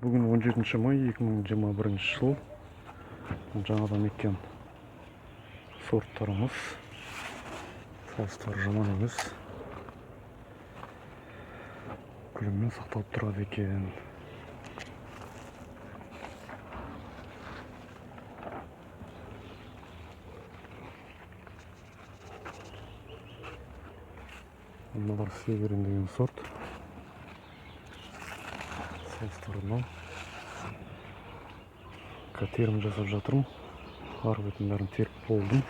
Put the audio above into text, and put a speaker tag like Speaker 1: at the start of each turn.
Speaker 1: Бүгін 17 май 2021 жыл. Жаңадан еккен сорттарымыз. Соустары жаман емес. Көлеммен сақталып тұрады екен. Мыналар Северин деген сорт. Соустары мынау. Терім жасап жатырмын. Арғы бетін бәрін теріп болдым.